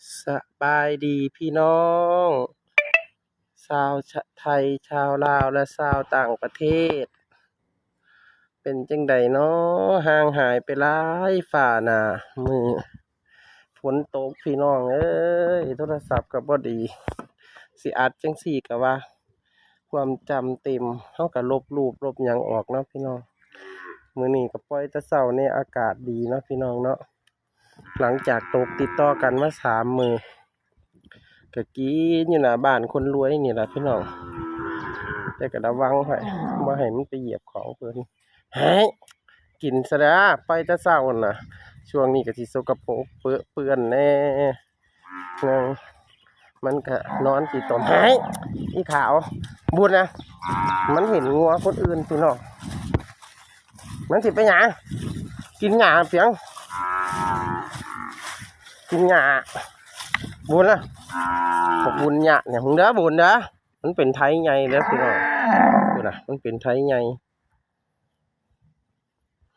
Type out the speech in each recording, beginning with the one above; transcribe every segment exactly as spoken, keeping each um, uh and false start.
สบายดีพี่น้อง ชาวไทย ชาวลาว และชาวต่างประเทศ เป็นจั่งใดน้อ ห่างหายไปหลายฟ้าหน้า มื้อฝนตกพี่น้องเอ้ย โทรศัพท์ก็บ่ดี สิอัดจั่งซี้ก็ว่า ความจำเต็ม เฮาก็ลบรูปลบหยังออกเนาะพี่น้อง มื้อนี้ก็ปล่อยแต่เช้าแน่ อากาศดีเนาะพี่น้องเนาะ หลังจากตกติดต่อกันมาสามมื้อ ก็กินอยู่หน้าบ้านคนรวยนี่ล่ะพี่น้อง แต่ก็ระวังไว้ บ่ให้มันไปเหยียบของเพิ่น เฮ้ย กินซะเด้อ ปล่อยแต่เช้าหั่นน่ะ ช่วงนี้ก็สิสกปรกเปอะเปื้อนแน่ หนึ่ง มันก็นอนขี้ตม เฮ้ย อีขาว บุญนะ มันเห็นงัวคนอื่นพี่น้อง มันสิไปหยัง กินหญ้าเปียง กินหญ้า บุญนะ บอกบุญหญ้าเนี่ย มึงเด้อบุญเด้อ มันเป็นไทยใหญ่เด้อพี่น้อง ดูนะ มันเป็นไทยใหญ่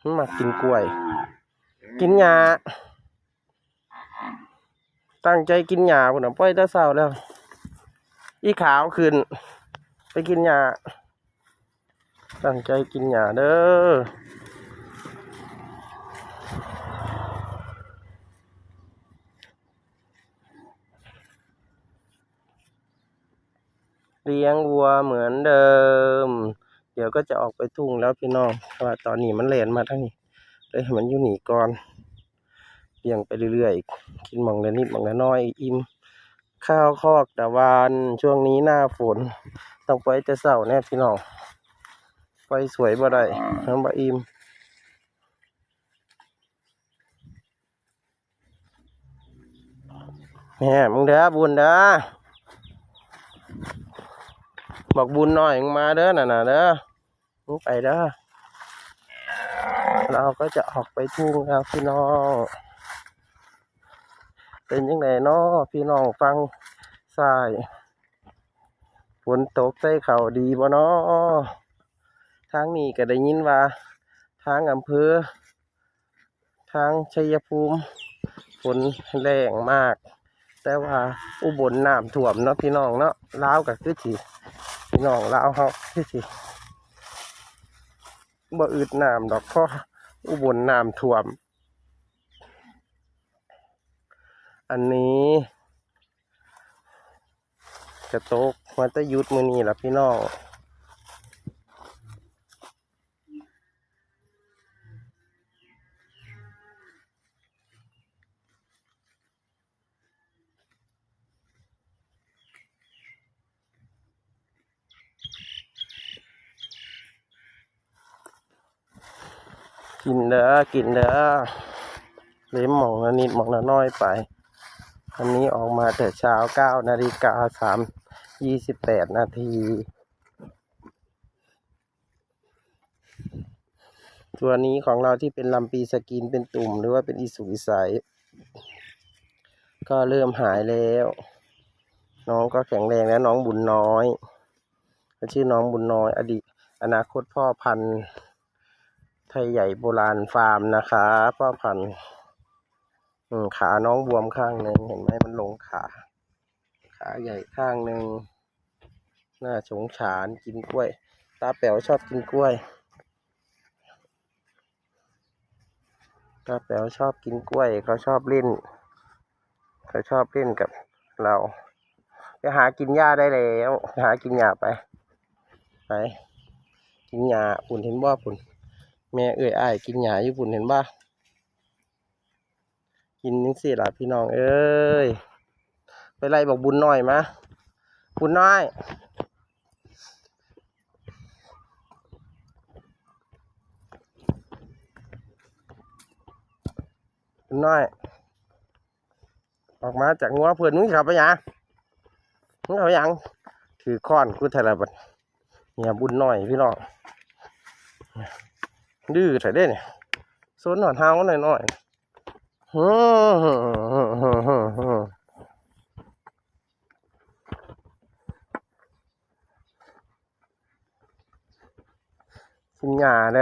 มันมากินกล้วย กินหญ้า ตั้งใจกินหญ้าพุ่นน่ะ ปล่อยแต่เช้าแล้ว อีขาวขึ้น ไปกินหญ้า ตั้งใจกินหญ้าเด้อ เลี้ยงวัวเหมือนเดิม เดี๋ยวก็จะออกไปทุ่งแล้วพี่น้อง เพราะว่าตอนนี้มันแล่นมาทางนี้ เลยให้มันอยู่นี่ก่อน เลี้ยงไปเรื่อยๆ กินหม่องละนิดหม่องละน้อย อิ่ม ข้าวคอกตะวัน ช่วงนี้หน้าฝน ต้องปล่อยแต่เช้าแน่พี่น้อง ปล่อยสวยบ่ได้ มันบ่อิ่ม แหม มึงเด้อ บุญเด้อ บอกบุญหน่อย มึงมาเด้อ น่ะน่ะเด้อ มึงไปเด้อ เราก็จะออกไปทุ่งแล้วพี่น้อง เป็นจั่งใดน้อ พี่น้องฟังซ้าย ฝนตกใส่เขาดีบ่น้อ ทางนี้ก็ได้ยินว่า ทางอำเภอ ทางชัยภูมิ ฝนแรงมาก แต่ว่าอุบลน้ำท่วมเนาะพี่น้องเนาะ ลาวก็คือสิ พี่น้องลาวเฮาคือสิ บ่อึดน้ำดอก เพราะอุบลน้ำท่วม อันนี้ กะตกมาแต่หยุดมื้อนี้ล่ะพี่น้อง กินเด้อ กินเด้อ เล็มหม่องละนิดหม่องละน้อยไป อันนี้ออกมาแต่เช้า เก้านาฬิกาสาม ยี่สิบแปดนาที ตัวนี้ของเราที่เป็นลำปีสกินเป็นตุ่มหรือว่าเป็นอีสุกอีใส ก็เริ่มหายแล้ว น้องก็แข็งแรงแล้ว น้องบุญน้อย ชื่อน้องบุญน้อย อดีต อนาคตพ่อพันธุ์ ไทยใหญ่โบราณฟาร์มนะคะ พ่อพันธุ์ อืม ขาน้องบวมข้างหนึ่ง เห็นไหม มันลงขา ขาใหญ่ข้างหนึ่ง น่าสงสาร กินกล้วย ตาแป๋วชอบกินกล้วย ตาแป๋วชอบกินกล้วย เขาชอบเล่น เขาชอบเล่นกับเรา ไปหากินหญ้าได้แล้ว ไปหากินหญ้าไป ไป กินหญ้า พุ่นเห็นบ่ พุ่น แม่เอื้อยอ้ายกินหญ้าอยู่ พุ่นเห็นบ่ กินจั่งซี้ล่ะพี่น้องเอ้ย ไปไล่บักบุญน้อยมา บุญน้อย บุญน้อย ออกมาจากงัวเพิ่น มึงเข้าไปหยัง มึงเข้าไปหยัง ถือค้อนกูแท้ละบัด เนี่ยบุญน้อยพี่น้อง ดื้อแท้เด้เนี่ย ซนฮอดเฮาน้อยๆ อืม กินหญ้าเด้อ